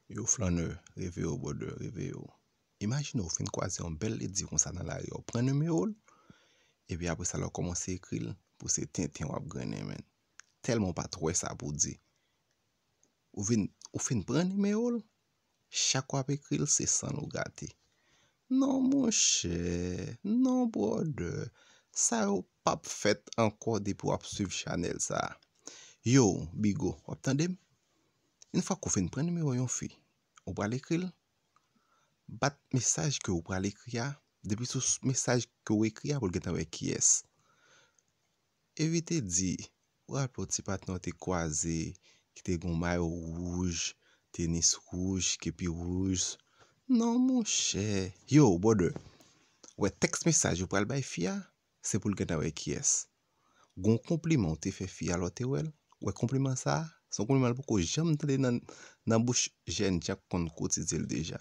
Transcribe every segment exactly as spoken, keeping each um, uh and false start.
Yo, flannè, reveye w, brother, reveye w. Imajine w fin kwaze yon bèl lady konsa nan lari, w pran nimewo l, epi apre sa, lè w kòmanse ekri l, pou se tenten w ap grennen, menn. Tèlman w pa t wè sa pou di. Ou vin, ou fin pran nimewo l, chak w ap ekri l, se san l ou gate. Non, monchè, non, brother. Sa yo p ap fèt ankò depi w ap swiv chanèl sa a. Yo, Bigo, w ap tande m? Yon fwa ke w fin pran nimewo yon fi, ou pral ekri l, bat mesaj ke w pral ekri a, depi sou s-, mesaj ke w ekri a pou l gentan wè kiyès. Evite di, w raple w ti patnè w te kwaze, ki te gen yon mayo wouj, tenis wouj, kepi wouj. Non, monchè. Yo, brother, wè tèks mesaj ou pral bay fi a, se pou l gentan wè kiyès. Gon konpliman w te fè fi a lè w te wè l, wè konpliman sa a, se yon konpliman l poko janm tande nan, nan bouch jèn jan k konn kotizye l deja.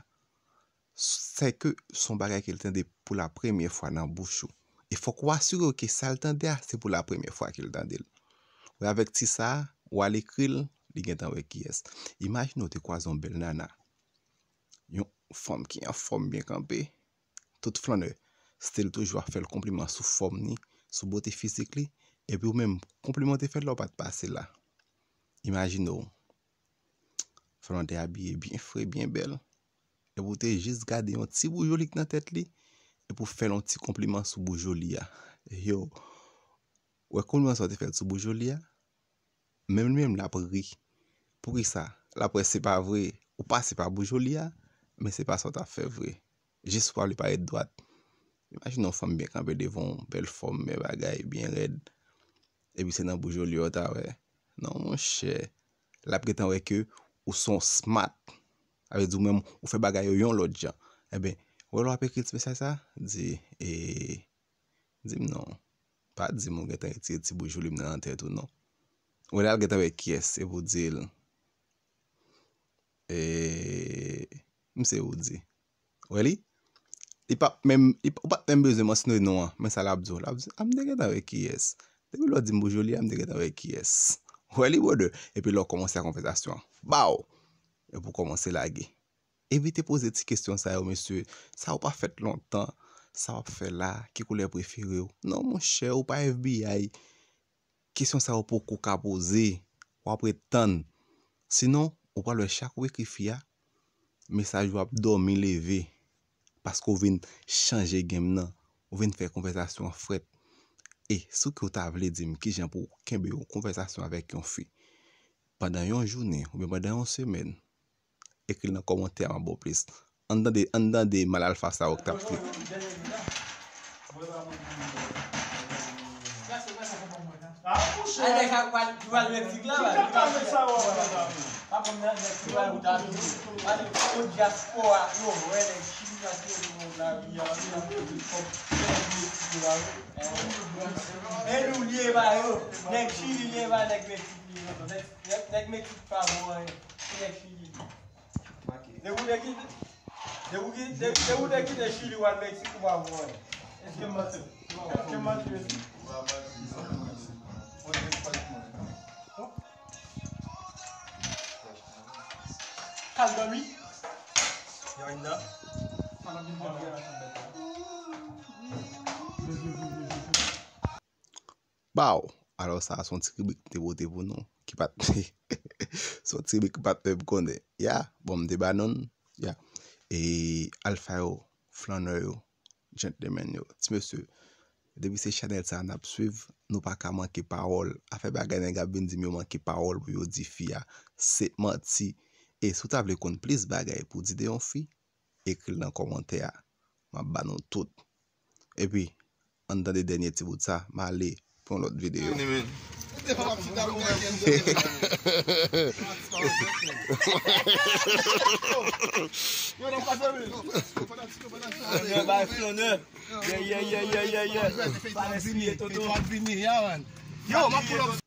Sèke se yon bagay ke l tande pou la premyè fwa nan bouch ou. E fòk ou asire w ke sa l tande a, se pou la premyè fwa ke l tande l. Wè avèk ti sa a, w al ekri l, li gentan wè kiyès. Imajine w te kwaze yon bèl nana. Yon fanm ki anfòm byen kanpe. Tout flannè, still toujou ap fè l konpliman sou fòm ni, sou bote fizik li, epi ou menm, konpliman w te fè l la, ou pa t pase la. Imajine w, flannè te abiye byen fre, byen bèl, epi w te jis gade yon ti boujo li k nan tèt li, epi w fè l yon ti konpliman sou boujo li a. Yo, wè konpliman sa w te fè l sou boujo li a, menm li menm l ap ri. Poukisa? L ap wè se pa vre. Ou pase pa boujo li a, men se pa sa w t ap fè vre. Jis ou pa vle parèt dwat. Imajine yon fanm byen kanpe devan w, bèl fòm, bèl bagay, byen rèd. Epi se nan boujo li a w ta wè. Non, monchè. L ap gentan wè ke ou se yon smart. Sa vle di ou menm, ou fè bagay yo yon lòt jan. Enben, wè lè w ap ekri ti mesaj sa, di, e, di m non. Pa di m ou gentan retire ti boujo li m nan tèt ou non. Wè lè l gentan wè kiyès, epi w di l, e, m se ou di. Wè li? Li p ap menm, li p-, ou pa t menm bezwen mansyone non an. Men sa l ap di w. L ap di, a, m te gentan wè kiyès. Depi lè w di m boujo li a, m te gentan wè kiyès. Wè li, brother. Epi lè w kòmanse a konvèsasyon an. Baw! Epi w kòmanse lage. Evite poze ti kesyon sa yo, mesye. Sa yo pa fèt lontan. Sa w ap fè la? Ki koulè prefere w? Non, monchè, ou pa F B I. Kesyon sa yo poko ka poze. W ap ret tann. Sinon, ou pral wè chak ou ekri fi a, mesaj ou ap dòmi leve. Paske w vin chanje game nan. Ou vin fè konvèsasyon an frèt. E si w ta vle di m kijan pou w kenbe yon konvèsasyon avèk yon fi pandan yon jounen oubyen pandan yon semèn, ekri l nan kòmantè a, m ap ba w plis. Ann tande, ann tande mal alfa sa yo k t ap klik. A nèg sa pral, ki pral Meksik la, pa konn nan nèg ki pral Etazini. Pale o dyaspora, yo, wè nèg Chili nan se yo nan lari a, yo nan pil kòb, nèg Meksik yo la, wi. Men nou lye ba yo, nèg Chili lye ba nèg Meksik li yo. Nèg, nèg, nèg Meksik pa bon anyen. Se nèg Chili. Depi w te kite, depi w ki-, depi, depi w te kite Chili w al Meksik, ou pa bon anyen. Èske m manti? Èske m manti, mesye? Kal dòmi. Yarinda. Baw! Alò, sa a se yon ti ribrik m te pote pou nou, ki pa t, se yon ti ribrik ki pa t menm konnen. Ya, bon, m te ba nou l, ya. E alfa yo, flannè yo, gentleman yo, ti mesye, depi se chanèl sa a n ap swiv, nou pa ka manke pawòl. Afè bagay nèg ap vin di m yo manke pawòl pou yo di fi a, se manti. E si w ta vle konn plis bagay pou di de yon fi, ekri l nan kòmantè a. M ap ba nou tout. Epi, ann tande dènye ti bout sa, m ale pou yon lòt videyo. Yo, m ap pull up.